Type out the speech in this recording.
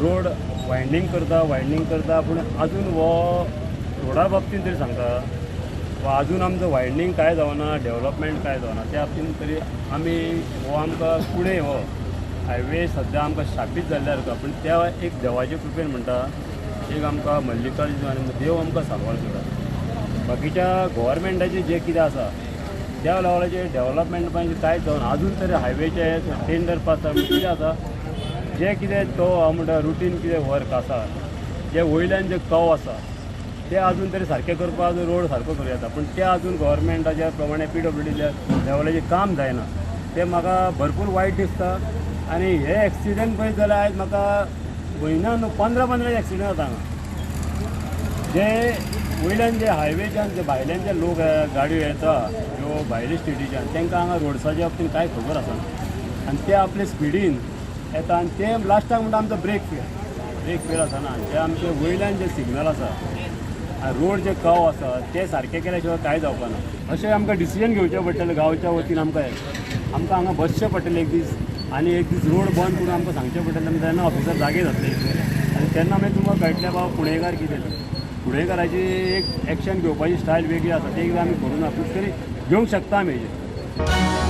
Road winding करता winding करता, पूण अजून हो रोडा बाबतीन तरी सांगता वा अजून आमचो वायंडींग कांय जावना, डेवलपमेंट कांय जावना. त्या बाबतीन तरी आमी हो आमकां फुडें हो हायवे सद्या आमकां शापीत जाल्ल्या सारको, पूण त्या एक देवाचे कृपेन म्हणटा एक आमकां मल्लिकार्जून आनी देव आमकां सांबाळ करता. बाकीच्या गोवोरमेंटाचें जें कितें आसा त्या लेवलाचेर डेवलपमेंट पासून कांयच जावना. अजून तरी हायवेचे टेंडर पास कितें आसा जें कितें तो हांव म्हणटा रुटीन कितें वर्क आसा जे वयल्यान जे कव आसा ते अजून तरी सारकें करपाक रोड सारको करूं येता, पूण ते अजून गोवोरमेंटाच्या प्रमाणे PWDच्या लेवलाचेर काम जायना. तें म्हाका भरपूर वायट दिसता. आनी हे एक्सिडंट पळयत जाल्यार आयज म्हाका म्हयन्यान 15-15 एक्सिडंट जाता हांगा. जे वयल्यान जे हायवेच्यान जे भायल्यान जे लोक गाडयो येता ज्यो भायले स्टेटीच्यान तांकां हांगा रोड्साच्या बाबतीन कांय खबर आसना आनी ते आपले स्पिडीन येता आनी ते लास्टाक म्हणटा आमचो ब्रेक फेल आसना. जे आमचे वयल्यान जे सिग्नल आसा रोड जे कव आसा ते सारके केल्या शिवाय कांय जावपा ना. अशें आमकां डिसिजन घेवचें पडटलें गांवच्या वतीन. आमकां आमकां हांगा बसचें पडटलें एक दीस आनी एक दीस रोड बंद करून आमकां सांगचें पडटलें, तेन्ना ऑफिसर जागे जातले आनी तेन्ना मागीर तुमकां कळटलें बाबा पुणेकार कितें तें. पुणेकाराची एक एक्शन घेवपाची स्टायल वेगळी आसा, ते एकदां आमी करूं ना, पूण तरी घेवंक शकता आमी हेजेर.